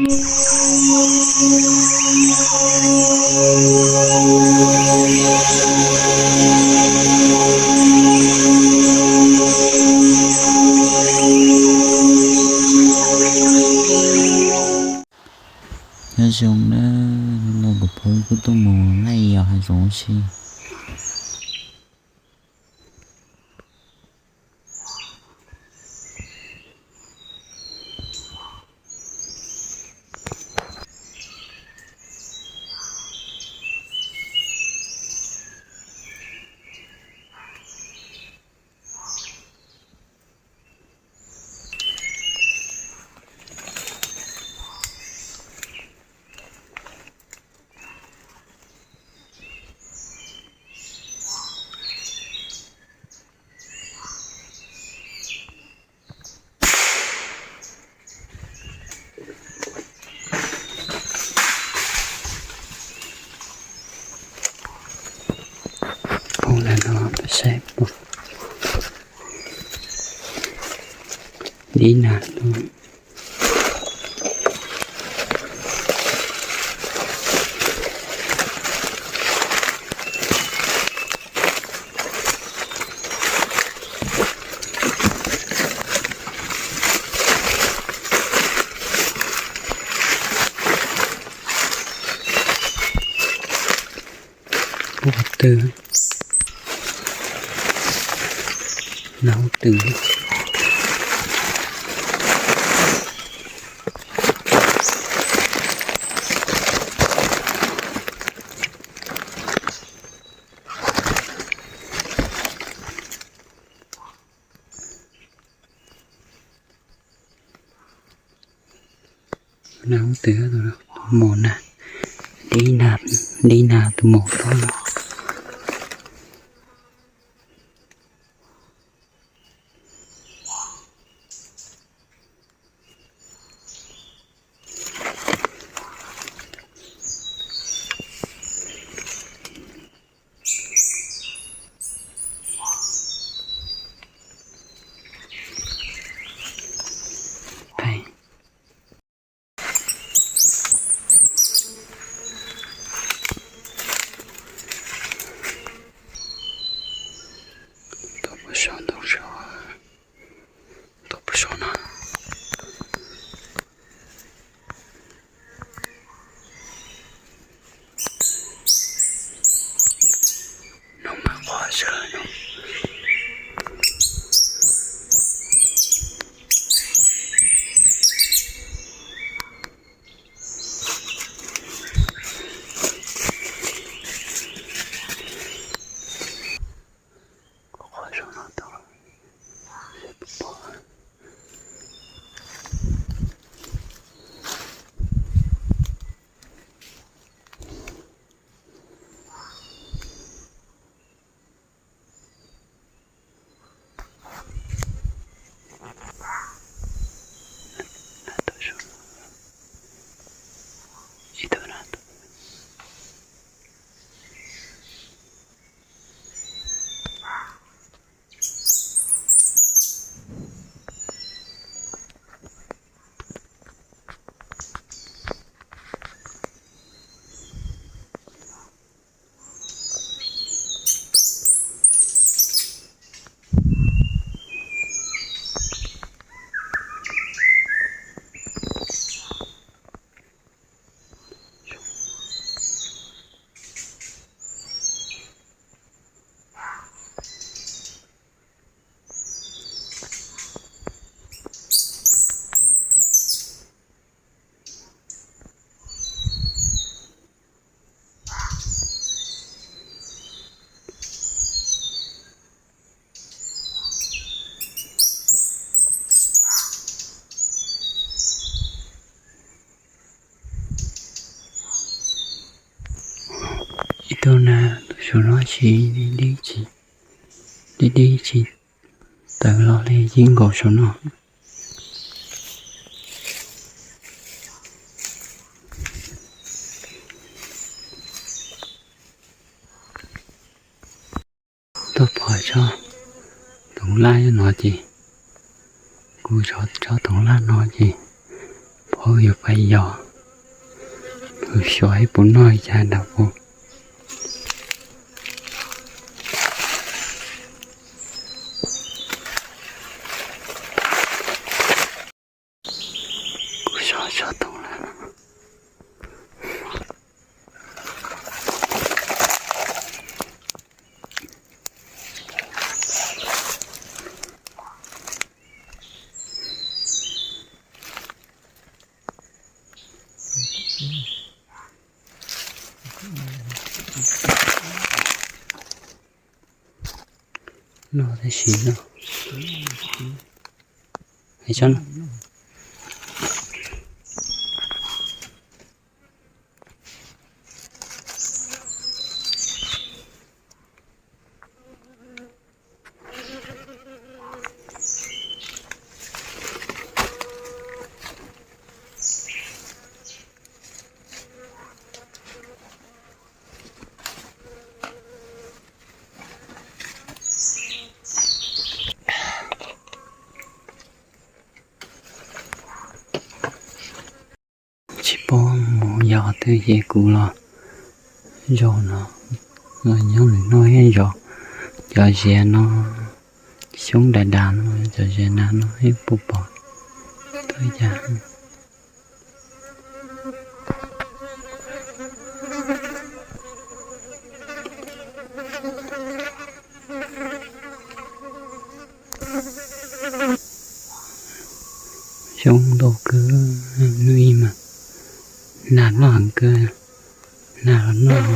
Nyob zoo na, kuv phob kuj tuaj mus laij yos hav zoov ua si. Phob lawm no peb saib puas dib nag no. Ub, qhov twg? Nag ub twg? Nag ub twg tus mos nag, dib nag, dib nag tus mos tob no. Tuaj puag saum ntoo saud, tuaj puag saum no. No mas qhov sawv no. Qhov saum no tau. Ib tug nag tus saum no tsis dib, dib tsis tawv los li, yeej nkaus saum no. Tuaj pom tsob toov laj no ces, kuv tsob toov laj no ces pom Qhov yog pais yos, xyov ib puas noj cas nram puas. Kuv sov sov toom lawm. Noj tab sis noj. Hais tsob no. Tsis paub mus yos twg ces kuv los zaum no, los nyob nws noj ib zaug. Cov ziav no xyoob dav dav no, cov ziav dav no ib puas pom tuaj cas. Xyoob ntau kawg, hnub ib mas nag loj heev kawg, nag los noj,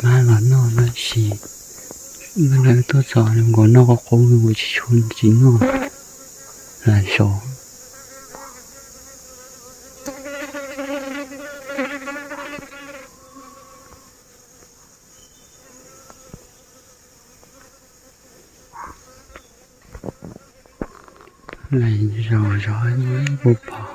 mab los noj tab sis mab lawv tuaj txog nkaus noj qub qub, nkaus tsis tshua tsis noj, lam saud. Zaum zov puas pom.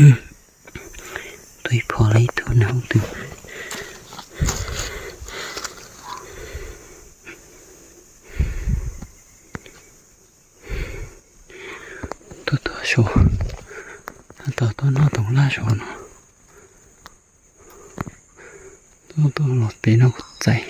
Tuaj ib phom los ib tug nag ub twg. Tuaj tuaj saud, tab tom tuaj noj toov laj saud no. Tuaj tuaj los pem no kuv txais.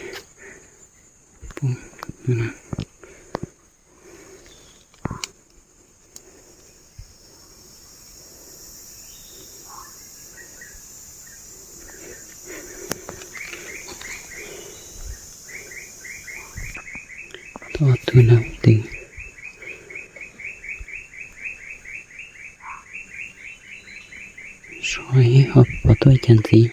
Tuaj tus nag twg. Sov ib ho pom tuaj cas ntxiv.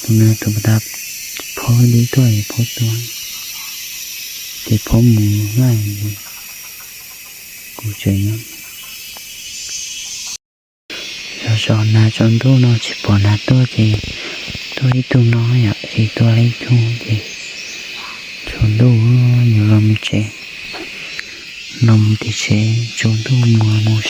Tus no tus pas tas phob dib tuaj es phob tuaj, ces phob mus lawm. Kuv tseem nyob zov zov nas tsaus ntuj no tsis pom nas tuaj ces tuaj ib tug no yom, es tuaj li ib tug ces tsaus ntuj yuav los mus tsev. Los mus tim tsev tsaus ntuj mus mus